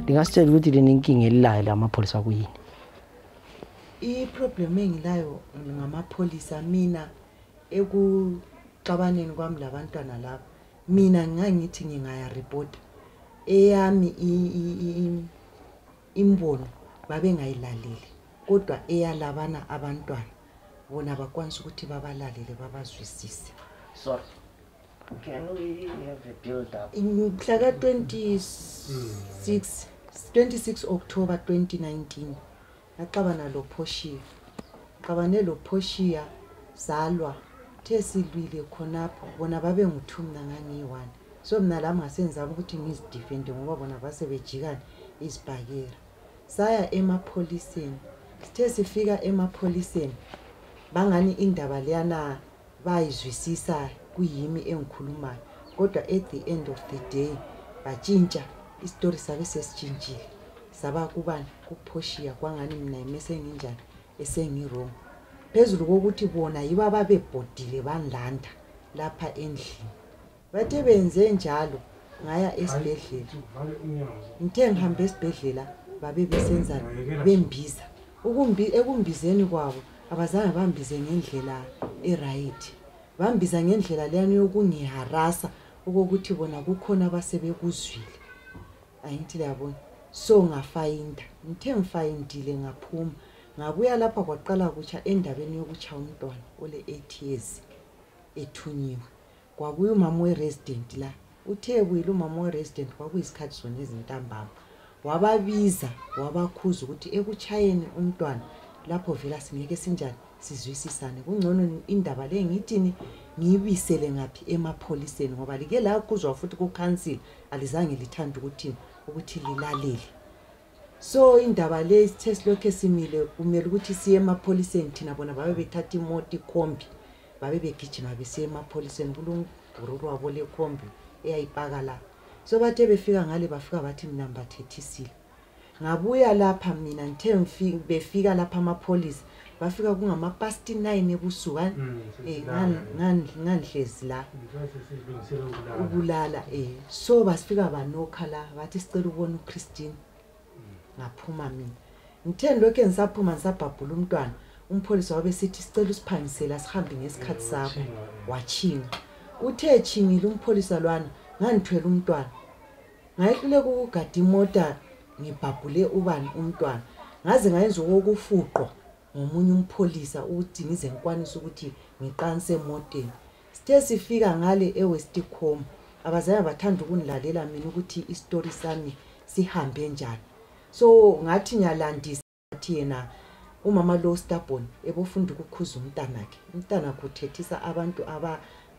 Lingasitshela ukuthi le inkinga elilayo lamapholisa kuyini? I-problem engilayo ngamapholisa mina ekuxabaneni kwami labantwana laba. Mina ngangithi ngingaya report eyami imbono babengayilaleli kodwa eyalabana abantwana bona bakwanisa ukuthi babalalele babazwisise. Sorry. Can we have a build up? Mhla ka 26 October 2019 ngaxabana lo Phoshiya. Xabane lo Phoshiya zalwa thesilwile khonapho bona babe nguthu mina ngangiyi1. So mina lami ngasenzama ukuthi ngizidefend ngoba bona basebejikana isibhakera. Saya emapholiseni. Sithe sifika emapholiseni bangani indaba leyana bayizwisisa kuyimi engikhulumayo kodwa at the end of the day batshintsha istory sabe sesitshintshile saba kubani kuPhoshiya kwangani mina imesenginjani esengirong phezulu kokuthi bona yiba babebhodile bandlanda lapha endlini bathe benze njalo ngaya esibhedlela ngithe ngihambe esibhedlela babe besenza bembiza ekumbizeni kwabo abazange bambize ngendlela eright bambiza ngendlela leyani yokungiharasa ukuthi bona kukhona abasebekuzwile ayithi yabona so ngafayinda ngithe ngifayindile ngaphuma ngabuya lapha kwaqala kutsha endabeni yokutsha umntwana ole 8 years ethunyiwe kwabuya umama weresident la uthe buyile umama weresident kwakuyisikhathi sona ezintambama wababiza wabakhuza ukuthi ekuchayeni umntwana lapho vela singeke sinjani sizwisisane kungcono indaba le ngithini ngibisele ngapi emapholiseni ngoba like la kuzwa futhi ku council alizange lithanda ukuthi lilalele. So indaba le isithe silokho simile kumele ukuthi siye emapholiseni thina bona babe bethatha imoti kombi babe begijima besiye emapholiseni kulungururu wabo le kombi eyayipaka la. So bathe befika ngale bafika bathi mina mbathethisile. Ngabuya lapha mina ngithe befika lapha amapholisa bafika kungama past 9 ebusuku ngandlezi la ubulala so basifika banokha la bathi sicela ukubona uChristine ngaphuma mina ngithe lokho ngisaphuma ngisabhabhula umntwana umpholisa wabe sithi sicela usiphangisela sihambe ngesikhathi sakho wachinga uthe chingile umpholisa lwana ngandithwela umntwana ngayehluleka ukugada imota ngibhabhule ubani umntwana ngaze ngayenza ukufuqwa ngomunye umpholisa ukuthi ngize ngikwanisa ukuthi ngiqanise emoteni. Sithe sifika ngale eWestcom abazaya bathanda ukunilalela mina ukuthi istory sami sihambe njani. So ngathi ngiyalandisa ngathi yena umama lo stubborn ebofunda ukukhuza umntana kuthethisa abantu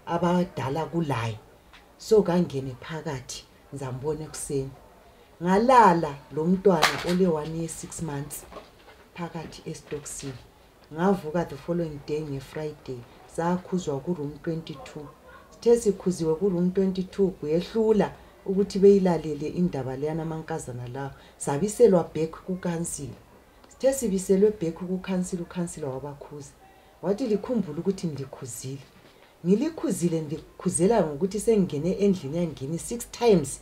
abadala kulaye. So kangene phakathi ngizambona ekuseni ngalala lo mntwana ole 1 year 6 months phakathi eStocksini. Ngavuka the following day ngeFriday sakhuzwa ku room 22. Sithe sikhuziwe ku room 22 kuyehlula ukuthi beyilalele indaba leyana amankazana lawo sabiselwa back ku council. Sithe sibiselwe back ku council uCouncilor wabakhuza wathi likhumbula ukuthi ngilikhuzile ngilikhuzile ndikhuzela ngokuthi sengene endlini yangini 6 times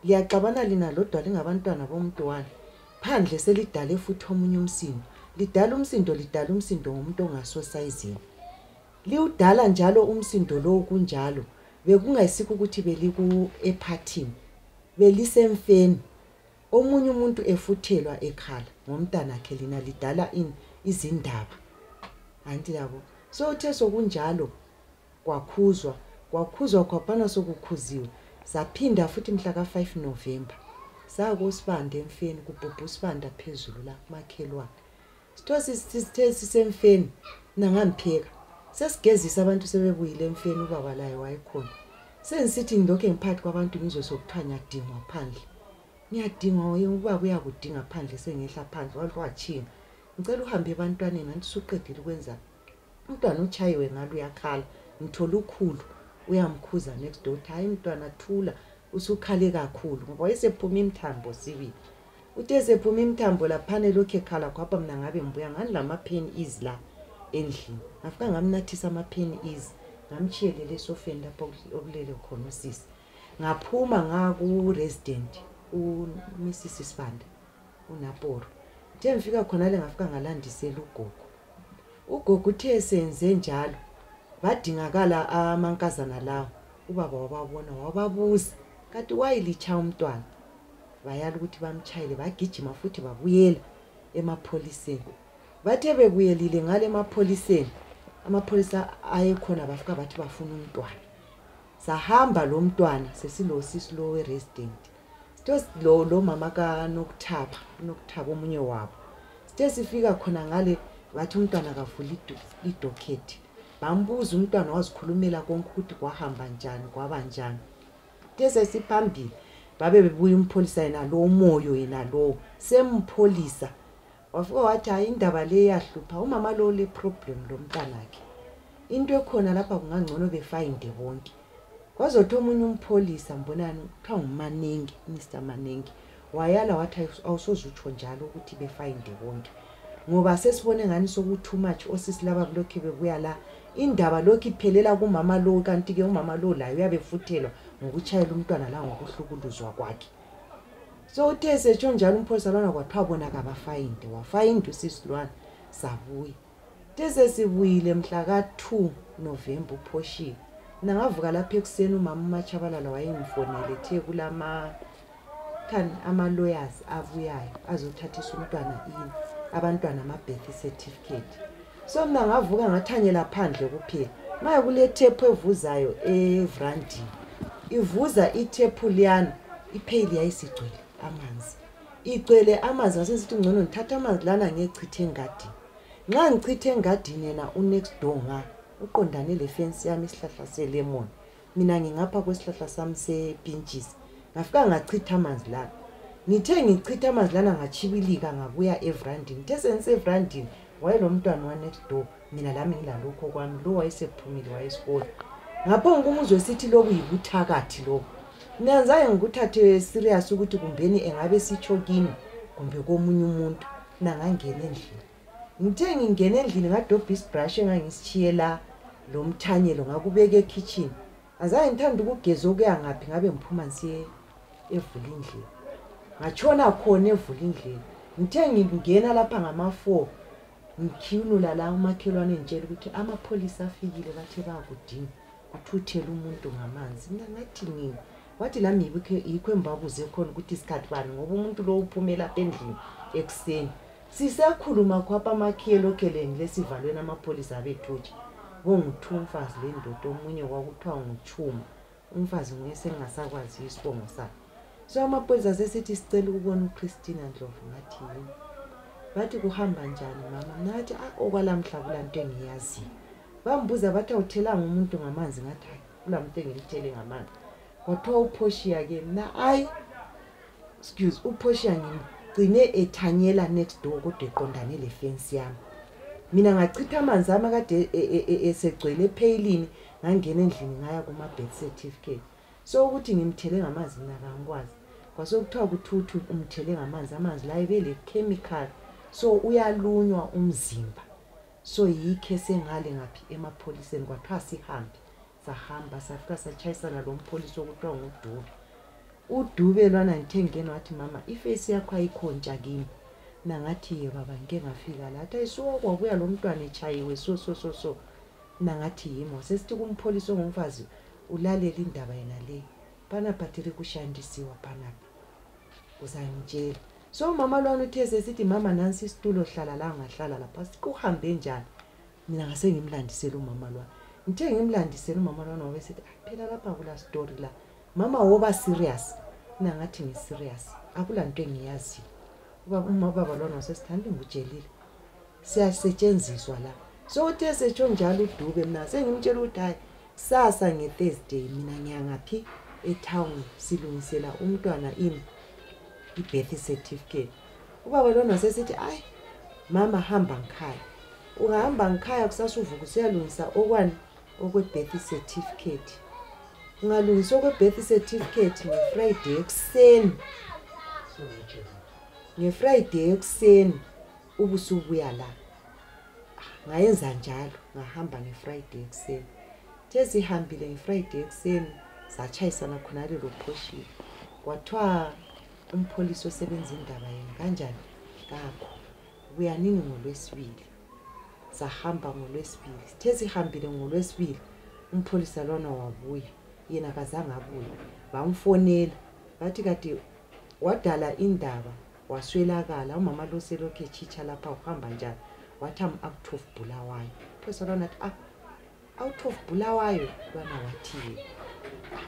liyaxabana lina lodwa lingabantwana bomntwana phandle selidale futhi omunye umsindo lidala umsindo ngomuntu ongasosayizini liudala njalo umsindo lo kunjalo bekungayisikho ukuthi beliku ephathini belisemfeni omunye umuntu efuthelwa ekhala ngomntana akhe lina lidala izindaba anti yabo. So uthe sokunjalo kwakhuzwa kwaphana sokukhuziwe saphinda futhi mhla ka 5 November sakusibande emfeni kubhubha usibanda phezulu la makhelwane sithe sisemfeni nangampheka sesigezisa abantu sebebuyile emfeni ubaba laye wayekhona sengisithi ngilokho engiphathi kwabantu ngizosokuthanya dingwa phandle ngiyadingwa ubaba uyakudinga phandle sengehla phandle walwachinga ngicela uhambe ebantwaneni ngathi suqedile ukwenza umntwana uchayiwe ngalo uyakhala ngithola ukhulu uyamkhuza next door hayi mntwana thula usukhale kakhulu ngoba wayesephuma imthambo sibili uthe sephuma imthambo laphane lokho ekhala kwapha mina ngabe ngibuya ngani lama pen is la endlini afika ngamnathisa ama pen is ngamchiyelele esofeni lapho okulele khona usisi ngaphuma ngaku resident Mrs Sibanda uNaporo. Nje ngifika khona le ngafika ngalandisela ugogo uthe senze njalo badingakala amankazana lawo ubaba wababona wababuza kanti wayilicha umntwana bayala ukuthi bamchayile bagijima futhi babuyela emapholiseni bathe bebuyelile ngale emapholiseni amapholisa ayekhona bafika bathi bafuna umntwana sahamba lo mntwana sesilosisi lo resident lo mama ka nokuthaba omunye wabo sithe sifika khona ngale bathi umntwana kavula idokhethi bambuza umntwana wazikhulumela konke ukuthi kwahamba njani kwabanjani tese siphambili babe bebuya umpholisa yena lo moyo yena lo sempholisa wafika wathi hayi indaba le yahlupha umama lo le problem lo mntanakhe into ekhona lapha kungangcono befinde bonke kwazothi omunye umpholisa mbonani kuthiwa nguManengi Mr Manengi wayala wathi awusozutsho njalo ukuthi befinde bonke ngoba sesibone ngani sokuthi too much osisi laba kulokho bebuya la indaba lokho iphelela kumama lo kanti ke umama lo la uyabefuthelwa ngokuchayela umntwana la ngokuhlukuluzwa kwakhe so uthe setsho njalo umpholisa lona kwathiwa bona kabafayinde wafayinde usisilwana sabuya tese sibuyile mhla ka2 November uphoshiwe nangavuka lapha ekuseni umama uMachabalala wayengimfonele ethe kulama ama lawyers abuyayo azothathisa umntwana abantwana ama birth certificate so mina ngavuka ngathanyela phandle kuphela maye kule tape evuzayo eVrandi ivuza itape liyana ipheli yayisigcwele amanzi igcwele amanzi asesithi ngcono ngithatha amanzi lana ngechithe engadini nxa ngichithe engadini yena unext door uqondane le fence yami isihlahla selemon mina ngingapha kwesihlahla sami sepinches ngafika ngachitha amanzi la ngithe ngichitha amanzi lana ngachibilika ngabuya eVrandini ngithe sengiseVrandini wayelo mntwana wa next door mina lami ngilalokho kwami lo wayesephumile wayesikole ngapho ngumuzwe sithi lobu yibuthakathi lobu nanzaye ngikuthathe serious ukuthi kumbeni engabe sichokini kumbe komunye umuntu nangangena endlini ngithe ngingena endlini ngadobha isibrush engangisichiyela lo mthanyelo ngakubeka ekitchen azaye ngithanda ukugeza okuya ngaphi ngabe ngiphuma nsiye evula indlela ngachona khona evula indlela ngithe ngingena lapha ngama4 ngikhulula la umakhelwane ngitshela ukuthi amapholisa afikile bathe bayakudinga uthuthela umuntu ngamanzi mina ngathi nini wathi lami yikho embabuze khona ukuthi isikhathi bani ngoba umuntu lo uphumela endlini ekseni sisekhuluma khapha amakhiyelo keleni lesivalweni amapholisa abethuthi bongithumfazi le ndodo omunye kwakuthiwa nguChuma umfazi nguyese ngingasakwazi isibongo sakhe so amapholisa sesithi sicela ukubona uChristina Ndlovu ngathi yini bathi kuhamba njani mama nathi okwalamhla kulanto engiyazi bambuza bathi awuthelanga umuntu ngamanzi ngathi kulamnto engimthele ngamanzi kwathiwa uPhoshiya ke mina excuse uPhoshiya ngigcine ethanyela next door kodwa eqondane le fence yami mina ngachitha amanzi ami kade esegcwele epheyilini ngangena endlini ngaya kuma birth certificate so ukuthi ngimthele ngamanzi mina kangikwazi kwasokuthiwa kuthuthu umthele ngamanzi amanzi la ibele chemical so uyalunywa umzimba so yikhe sengale ngaphi emapholiseni kwathiwa sihambe sahamba safika sachayisana lo mpholisi okuthiwa uDube lwana ngithe ngena wathi mama iface yakho ayikhontsha kimi nangathi ye baba ngeke ngafika la athi ayisuka kwabuya lo mntwana echayiwe so nangathi yimo sesithi kumpholisi ongumfazi ulalela indaba yena le pana phathele kushandisiwa panapha uzangitshela so mama lwana uthe sesithi mama nansi isitulo hlala la ngahlala lapha sikuhambe njani mina ngase ngimlandisela umama lwana ngithe ngimlandisela umama lwana wabe sethi phela lapha kula story la mama woba serious mina ngathi ngi serious akulanto engiyazi ubaba lona sesithanda ngujelile siyasetshenziswa la so uthe setsho njalo uDube mina sengimtshela ukuthi hayi sasa ngeThursday mina ngiyangaphi etown silungisela umntwana ibirth certificate ubaba lona sesithi ayi mama hamba ngikhaya ungahamba ngikhaya kusasuvuka usiyalungisa okwani birth certificate ungalungisa birth certificate ngeFriday ekseni ngeFriday ekseni ubusubuya la ngayenza njalo ngahamba ngeFriday ekseni sesihambile ngeFriday ekseni sachayisana khona lo Phoshiya kwathiwa umpholisi osebenza indaba yena kanjani kakho buya nini ngoLwesibili sahamba ngoLwesibili sithe sihambile ngoLwesibili umpholisa lona wabuya yena kazange abuye bamfonela bathi kade wadala indaba waswelakala umama lo selokhe chicha lapha uhamba njani wathi am out of Bulawayo umpholisa lona athi out of Bulawayo lwana wathi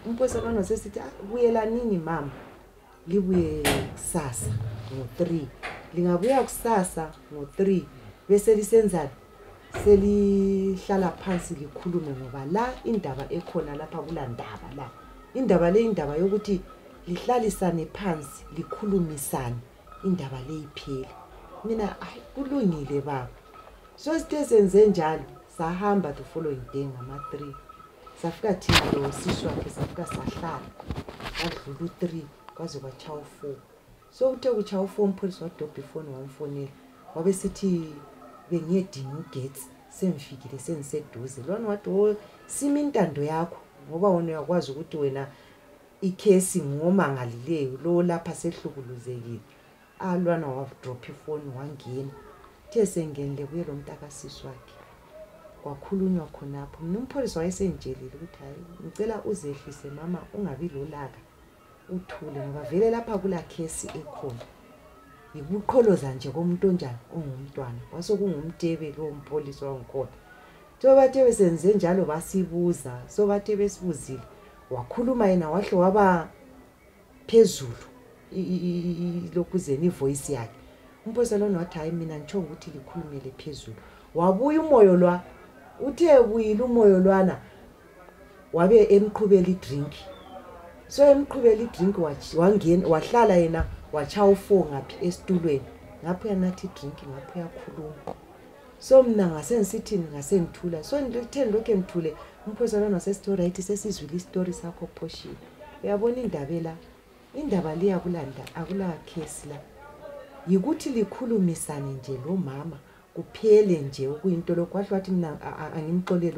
umpholisa lona sesithi buyela nini mama libuye kusasa ngo3 lingabuya kusasa ngo3 bese lisenzani selihlala phansi likhulume ngoba la indaba ekhona lapha kulandaba la indaba le indaba yokuthi lihlalisane phansi likhulumisane indaba le iphele mina kulungile baba so sithe senze njalo sahamba the following day ngama3 safika thina lo sisho wakhe safika sahlala adlula u3 kwaze kwachawu 4 so uthe kuchawu 4 umpholisi wadobha ifoni wamfonela wabe sithi bengiyedinga ugetsi semfikile sengiseduze lona wathi sima intando yakho ngoba wona uyakwazi ukuthi wena ikhesi ngomangalileyo lo lapha sehlukuluzekile lwana wadrop ifoni wangena the sengenile kuye lo mntakasisi wakhe kwakhulunywa khonapho mina umpholisi wayesentshelile ukuthi hayi ngicela uzehlise mama ungabi lolaka uthule ngoba vele lapha kula case ekhona ikuqholoza nje komuntu onjani ongumntwana wasokungumtebe lo mpholisi wangikhona so bathe besenze njalo basibuza so bathe besibuzile wakhuluma yena wahle waba phezulu lokuzeni ivoice yakhe umpholisi lona wathi hayi mina ngisho ukuthi likhulumele phezulu wabuya umoyo lwa uthe buyile umoyo lwana wabe emqhubela idrink so emqhubela idrink wangena wahlala yena wachawu 4 ngaphi esitulweni ngapho yanathi drink ngapho yakhuluma so mina ngasensithini ngasengithula so ngitheni lokho ngithule umpholisi lona sesithi right sesizwile istory sakho Phoshi uyabona indaba leya kulanda akula case la yikuthi likhulumisane nje lo mama kuphele nje ukuyinto lokho kwahle wathi mina angimxolele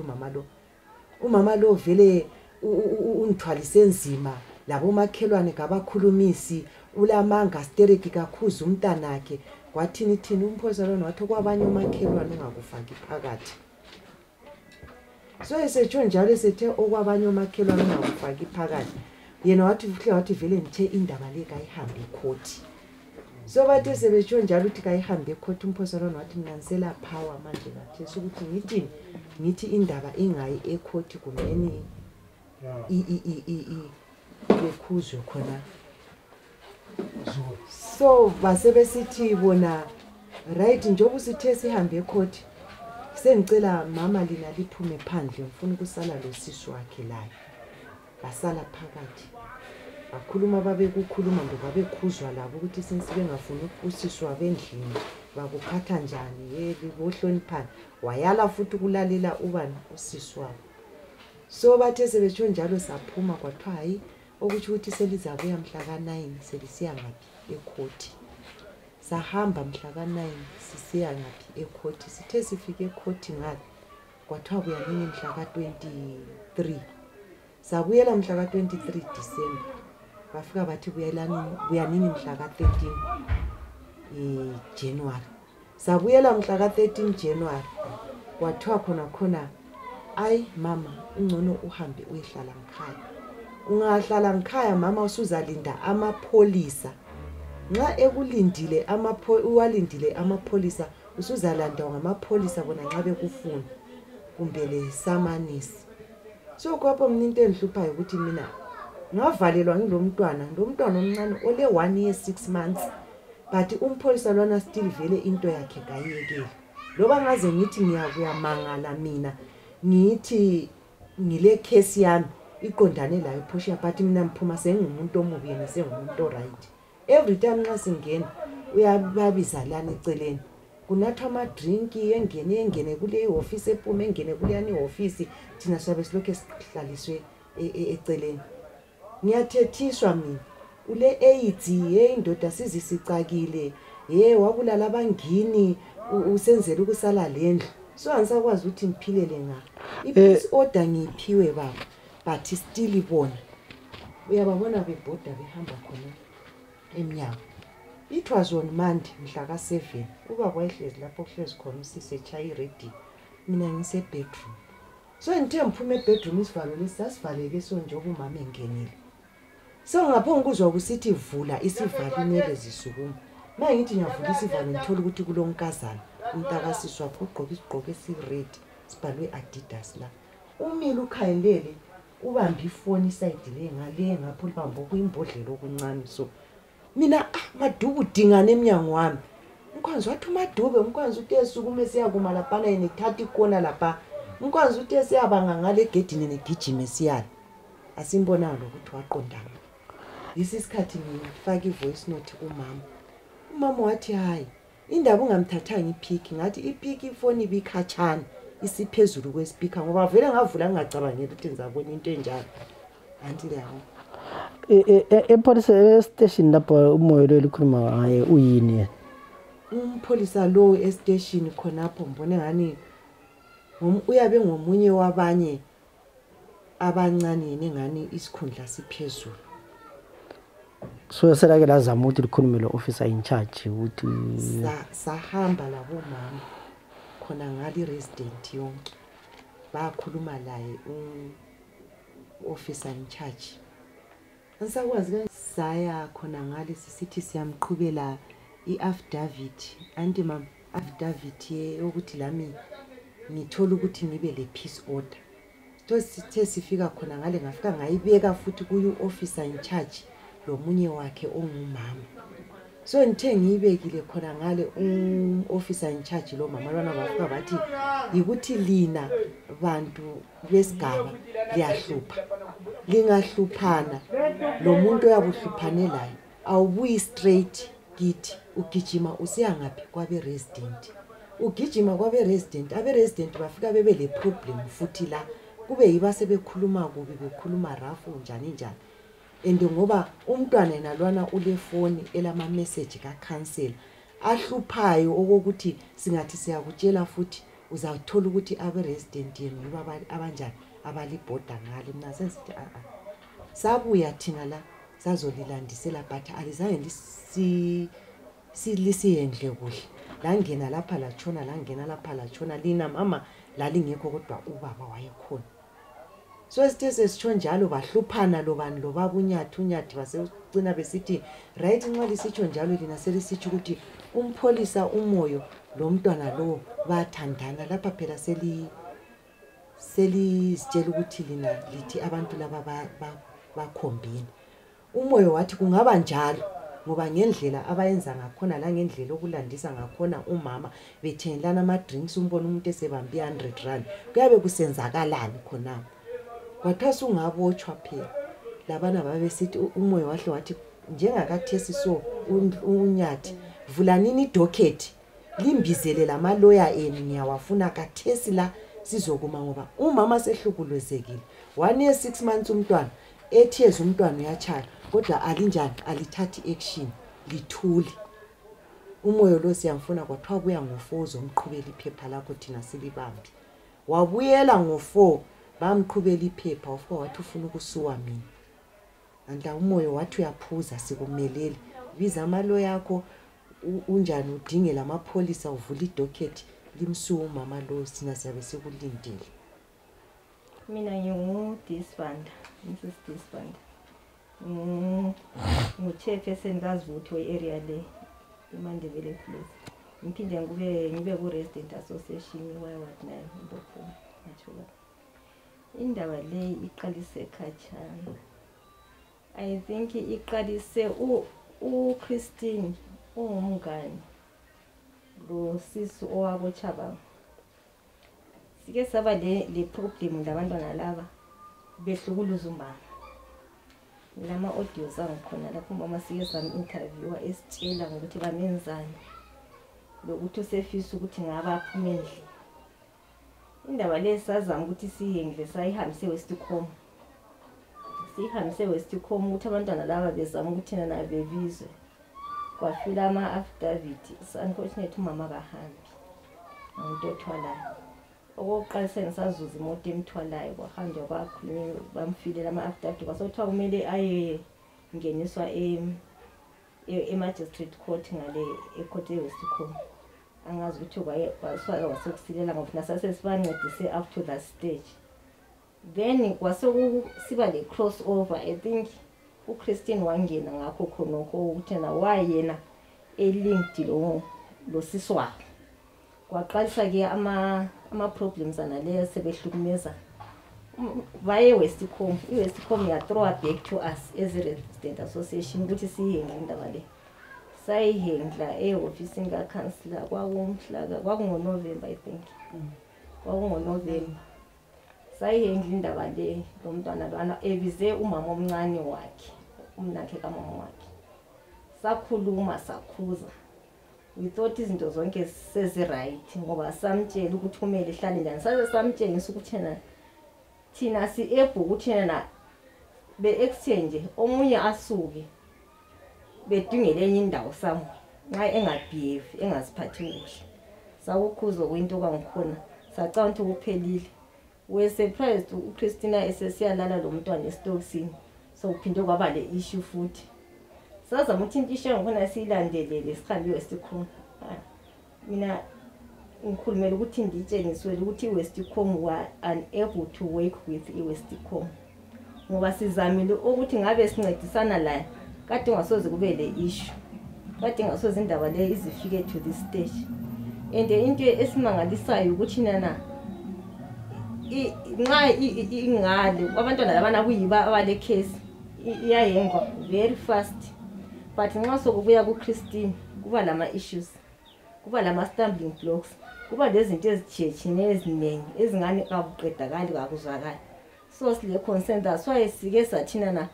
umama lo vele ungithwalise enzima labo makhelwane ngabakhulumisi ulamanga stereki kakhuza umntanakhe kwathini thini umpholisi lona wathi kwabanye umakhelwane ungakufaki phakathi so esetsho njalo esethe okwabanye umakhelwane ungakufaki phakathi yena wathi vele ngithe indaba le kayihambe ecourt so bathe sebetsho njalo uthi kayihambe ecourt umpholisi lona wathi mina ngisela power manje kathi ukuthi ngithi indaba ingayi ecourt kumeni bekhuzwe khona so basebesithi bona right njengoba sithe sihambe ecourt sengicela mama lina liphume phandle ngifuna ukusala lo sisi wakhe la basala phakathi bakhuluma babekukhuluma ngobabekhuzwa labo ukuthi sensibe ngafuna ukusiswa bendlini bakuphatha njani yeli bohloniphana wayala futhi ukulalela ubani usisi wabo so bathe sebetsho njalo saphuma kwathiwa hayi ukuthi uthi selizabuya mhla ka9 selisiya ngapi ecourt sahamba mhla ka9 sisiya ngapi ecourt sithe sifike ecourt ngale kwathiwa buya nini mhla ka23 sabuyela mhla ka23 December bafika bathi buya nini mhla ka13 January sabuyela mhla ka13 January kwathiwa khona ayi mama ungcono uhambe uyehlala ngikhaya ungahlala ngikhaya mama usuzalinda amapholisa nxa ekulindile uwalindile amapholisa usuzalandwa ngamapholisa bona nxa bekufuna kumbe lesamanisi so kwapho mina into enhluphayo ukuthi mina ngavalelwa ngilomntwana omncane ole 1 year 6 months but umpholisa lona still vele into yakhe kayiyekile loba ngaze ngithi ngiyakuya mangala mina ngithi ngile case yami iqondane layo Phoshi but mina mphuma sengumuntu omubi yena sengumuntu right every time nxa singena uyababiza lana eceleni kunathwa ama drink engene kule office ephuma engene kuleyani office thina sabe silokho esihlaliswe eceleni ngiyathethiswa mina ule AIDS indoda sizisicakile wakulala abangini usenzela ukusala lendlu so angisakwazi ukuthi ngiphilele nga ipeace order ngiphiwe baba but still ibona uyababona bebhoda behamba khona emnyango. It was on Monday mhla ka7. Ubaba wayehlezi lapho kuhlezi khona usisi echaya iready. Mina ngise bedroom. So ngithe ngiphume ebedroom isivalo lesasivaleke so njengoba umama engenile. So ngaphonga ukuzwa ukusithi vula isivalo inwele zisukuma. Manje ngithi ngiyavula isivalo ngithola ukuthi kulonkazana umntakasisi wakhe ugqoke isigqoko esired sibhalwe Adidas la. Umile ukhayelele ubamba ifoni iside le ngale ngapho libamba okuyimbodlela okuncane so mina madubu dingane emnyango wami. Mkwanzi wathi uMadube mkwanzi uthi esukuma esiyakuma lapha nenithatha ikona lapha. Mkwanzi uthi esiyabanga ngale egedini negijime siyala. Asimbonanga ukuthi waqondana. Isikhathi ngifaka ivoice note kumama. Umama wathi hayi indaba ungamthathanga iphiki ngathi iphiki ifoni ibikhatshana isiphezulu kwespeaker ngoba vele ngavula ngingacabangela ukuthi ngizabona into enjalo. Anti lawo. Epolice station lapho umoyo lo likhuluma ngaye uyini? Umpolisa lo estation khonapho mbone ngani uyabe ngomunye wabanye abancane ngani isikhundla siphezulu. So selake lazama ukuthi likhulume lo officer in charge ukuthi sahamba labo mama khona ngali resident yonke bakhuluma laye officer in charge. Ansakwazi ke saya khona ngale sisithi siyamqhubela iaffidavit anti mam affidavit ukuthi lami ngithola ukuthi ngibe le peace order. Sithe sifika khona ngale ngafika ngayibeka futhi kuyu officer in charge lo munye wakhe ongumama. So ngithe ngiyibekile khona ngale officer in charge lo mama lwana bafika bathi ukuthi lina bantu besigaba liyahlupha. Lingahluphana lo muntu oyabuhluphanelayo awubuyi straight kithi ugijima usiya ngaphi kwabe resident. Ugijima kwabe resident abe resident bafika bebe le problem futhi la kube yiba sebekhuluma kubi bekhuluma rafu njani njani. And ngoba umntwana yena lwana ule phone elama message ka cancel ahluphayo okokuthi singathi siyakutshela futhi uzathola ukuthi abe resident yenu yiba abanjani abaliboda ngale. Mina sensithi sabuya thina la sazolilandisela but alizange silisihendle kuhle. La ngena lapha la tshona la ngena lapha la tshona lina mama lalingekho kodwa ubaba wayekhona. So sithe sesitsho njalo bahluphana lo bani lo baba unyathi basecina besithi right nxa lisitsho njalo lina selisitsho ukuthi umpolisa umoyo lo mntwana lo bathandana lapha phela selizitshela ukuthi lina lithi abantu laba bakhombini. Umoyo wathi kungaba njalo ngoba ngendlela abayenza ngakhona la ngendlela okulandisa ngakhona umama bethengelana ama drinks umbona umuntu esebambi 100 rand kuyabe kusenzakalani khona. Kwathasa ungabotshwa phela labana babesithi umoyo wahle wathi njengakathesi so unyathi vulanini docket limbizele lama lawyer eni ngiyawafuna kathesi la sizokuma ngoba umama sehlukulezekile 1 year 6 months umntwana 8 years umntwana uyachaya kodwa alinjani alithathi action lithuli. Umoyo lo siyamfuna kwathiwa buya ngo4 uzomqhubela iphepha lakho thina silibambi. Wabuyela ngo4 bamqhubela iphepha of wathi ufuna ukusuwa mina. Anda umoyo wathi uyaphuza sikumelele biza amalo yakho unjani udingela amapolisa uvula idocket limsuwa umama lo sina siyabe sikulindile. Mina ngudisband Mrs Disband ngichef esengazivuthi we-area le iMandebele place. Ngiphinde ngibe ku-resident association waward nayo Mbopho Mathula. Indaba le iqalise khatshana. I think iqalise uChristine ungumngani lo sisi owabo Chabanga. Sike saba le problem labantwana laba behlukuluza umama. Lama audios angikhona lapho mama sike sami interviewa esitshela ngokuthi bamenzani lokuthi usefisa ukuthi ngaba aphume endle. Indaba le sazama ukuthi siyengile sayihambise Westcom. Sihambise Westcom ukuthi abantwana laba bezama ukuthi na bebizwe. Kwafila ama affidavit unfortunately umama kahambi. Umuntu othwalayo. Okokuqala sengisazuza imoto emthwalayo kwahamba kwakhulunywa bamfilela ama affidavit kwasothiwa kumele aye ngeniswa emagistrate court ngale ecourt eWestcombe. Angazi ukuthi kwaswaka wasekusilela ngoba nasase sibancedise up to that stage. Then kwasekusiba le crossover. I think uChristian wangena ngakho khonoko ukuthi na wayena elinked lo siswa. Kwaqalisa ke ama problems analeyo sebehlukumeza. Via Westcombe, iWestcombe ya throw back to us as a resident association ukuthi siyenga indaba le. Sayihendla eoffice ka councillor kwakungoNovember I think. KwakungoNovember. Sayihendla indaba le lomntwana lwana ebize umama omncane wakhe, umnakhe kamama wakhe. Sakhuluma sakhuza. We thought izinto zonke sezi right ngoba samtshela ukuthi kumele ihlale njani. Saze samtshengisa ukuthi thina si able ukuthi na be exchange omunye asuke bedingele enye indawo samu nxa engabehave engaziphathi kuhle. Sakukhuzo kwinto kangikhona sacala ukuthi kuphelile. We surprised uChristina esesiyalala lo mntwana estoksini. So uphinde kwaba le issue futhi. Sazama ukuthi into isho ngona siyilandelele sihambe Westcombe. Mina ngikhulumela ukuthi ngitshengiswe ukuthi iWestcombe were unable to work with iWestcombe. Ngoba sizamile ukuthi ngabe sincedisana la kade ngasoze kube le issue. Kade ngasoze indaba le izifike to this stage. And into esimangalisayo ukuthi nxa ingale abantwana labana kuyiba abale case iyayengwa very fast. But nxa sokubuya kuChristian kuba lama issues, kuba lama stumbling blocks, kuba lezinto ezitshiyetshiyeneyo eziningi ezingane kabuqedakali kakuzwakali. So sile concern that's why sike sathina na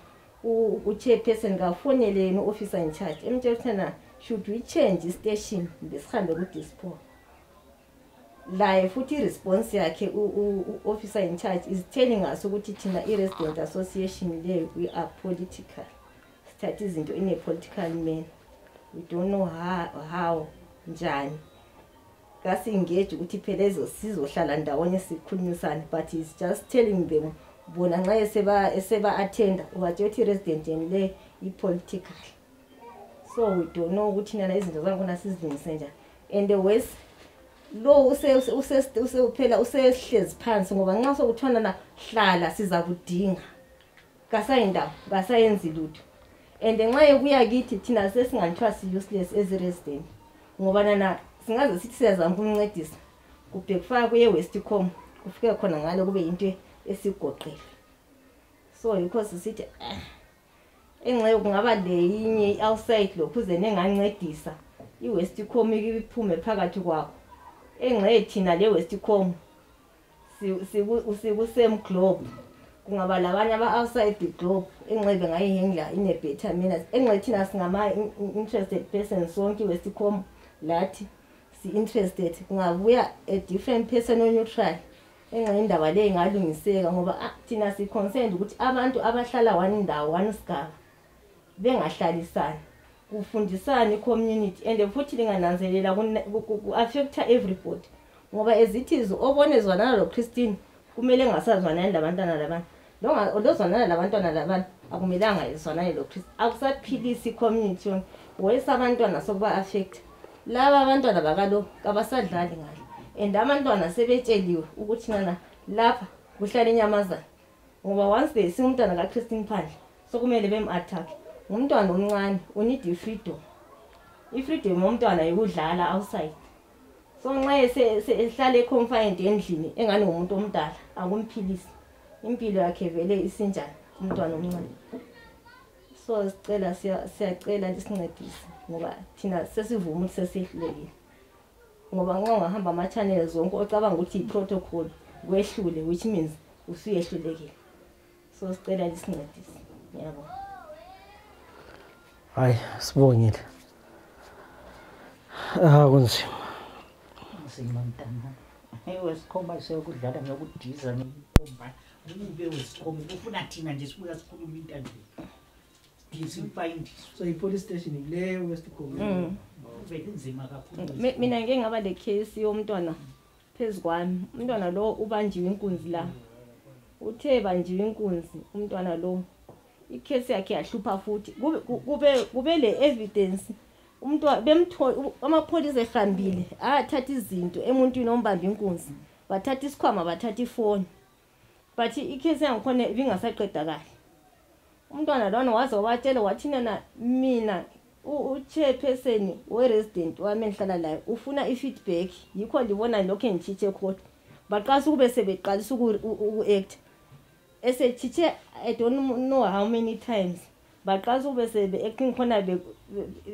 uchairperson kafoneleni officer in charge emtshela should we change station besihambe ku dispo. La futhi response yakhe officer in charge is telling us ukuthi thina i-resident association le we are political. That is into in a political man. We don't know how njani. Kasi engage ukuthi phela sizohlala ndawonye sikhulumisana, but he's just telling them bona nxa eseba attend ubathi resident le i-political. So we don't know ukuthi nana izinto zakhona sizilungise njani. And the West lo usephela usehlezi phansi ngoba nxa sokuthona na hlala siza kudinga. Kasayindawo kasayenzi lutho. And nxa yokuya kithi thina sesinganthwa si useless as a resident. Ngoba nana singaze sithi siyazama ukuncedisa kubhe kufaka kuye Westcombe kufike khona ngale kube into esigoqele. So because sithi enxa kungaba leyinye outside lokhuze nengancedisa iWestcombe ikiphume phakathi kwakho. Enxa thina le Westcombe siku same globe. Kungaba labanye aba outside the globe enxebe ngayihengla in a better manner. Enxa thina singama interested persons sonke Westcombe lathi si interested kungabuya a different person on neutral. Enxa indaba le ingalungiseka ngoba thina si concerned ukuthi abantu abahlala one indawo one sigaba bengahlalisani kufundisana community and futhi lingananzelela ku affect everybody ngoba ezithizo obonezwana lo Christine kumele ngasazwana nabantwana labantu olozwana labantwana labantu akumelanga izwana lo Christ akusaphilisi community yonke wesa abantwana sokuba affect laba abantwana bakalo kabasadlali ngale and abantwana sebetsheliwe ukuthi nana lapha kuhlala inyamazana ngoba once they see umntwana ka Christine phandle so kumele bem attack umntwana omncane unid ifreedom. Ifreedom umntwana yokudlala outside. So nxa ehlale confined endlini engani umuntu omdala akumphilisi. Impilo yakhe vele isinjani umntwana omncane. So siyacela lisincedise ngoba thina sesivuma ukuthi sesihlulekile. Ngoba nxa ungahamba ama channels zonke ocabanga ukuthi iprotocol kwehlule which means usuyehlulekile. So sicela lisincedise. Yabo. Hayi sibongile. Kunzima. Simantana. Westcombe sekudlala ngokudiza ngekomba. Ube Westcombe ufuna thina nje sibuya sikhuluma into nje. Ngisifind. So ipolice station ile Westcombe. Vele inzima kakhulu. Mina ngeke ngaba le case yomntwana phezukwami. Umntwana lo ubanjiwe inkunzi la. Uthe banjiwe inkunzi umntwana lo icase yakhe yahlupha futhi kube le evidence umuntu amapholisa ehambile athatha izinto emuntwini ombamba inkunzi bathatha isikhwama bathatha ifoni but icase yangikhona ibingasaqeda kahle umntwana lona waze watshela wathina mina u-chairperson we-resident wami engihlala layo ufuna i-feedback yikho ndibona lokho engitshitshe khona baqalisa ukube sebeqalisa uku-act esetshitshe I don't know how many times baqalisa ukube sebe-acting khona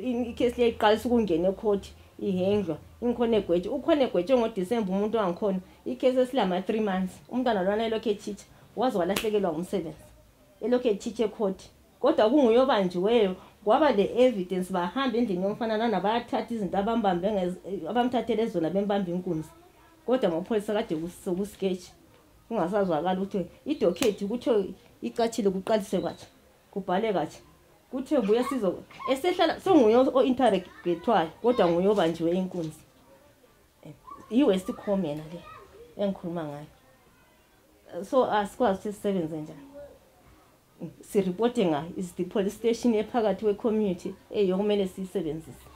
icase le iqalisa ukungena ecourt ihendlwa ingikhona egwetshe ukhona egwetshe ngoDisemba umuntu wangikhona icase esilama 3 months umntwana lona elokhu etshitshe waze walahlekelwa umsebenzi elokhu etshitshe ecourt kodwa kunguyobanjiweyo kwaba le evidence bahamba endlini yomfana lana bayathatha izinto abamthathele zona bembamba inkunzi kodwa amapholisa kade kusketch kungasazwakala ukuthi idocket kuthiwe icatshile kuqalise kwathi kubhale kathi kuthiwe buya sizo esehlala songuyo o-interrogatwayo kodwa nguyobanjiwe inkunzi i-West Khomena le engikhuluma ngayo so asikwazi sisebenze njani si-reporting ngayo is the police station ephakathi we-community eyokumele siyisebenzise